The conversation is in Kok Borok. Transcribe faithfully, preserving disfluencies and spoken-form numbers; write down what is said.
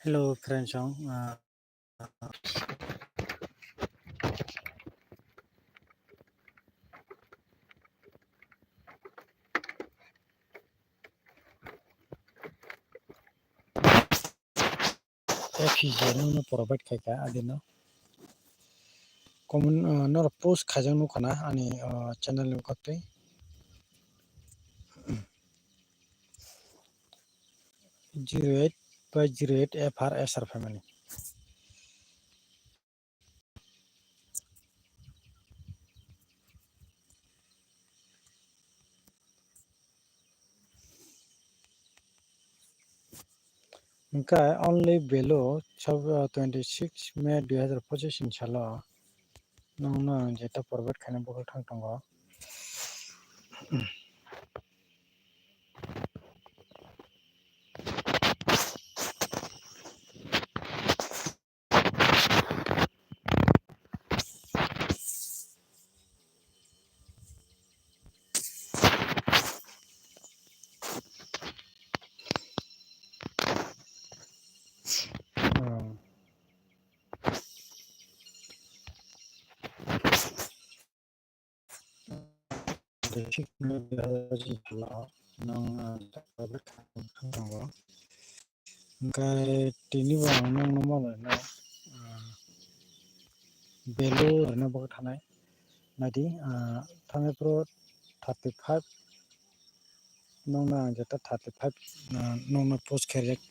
Hello friends, ang, ah, F C G no provide khai kha adino. Common, ah, norok post khaijak nukha na ani, ah, channel ni koktwi. Zero eight by zero eight F R S R family. Hwnkhe only below sab-, ah, twenty six May dui hazar pochisni salo nwngno ang jeta provide khaina bukhuk thang tongo. Hwnkhe tini bo ang nokno mano rwna, ah, value rwna bagwi thanai. Naidi, ah, thangwi phuru thirty five nokno ang jeta thirty five, ah, nokno post khaijak.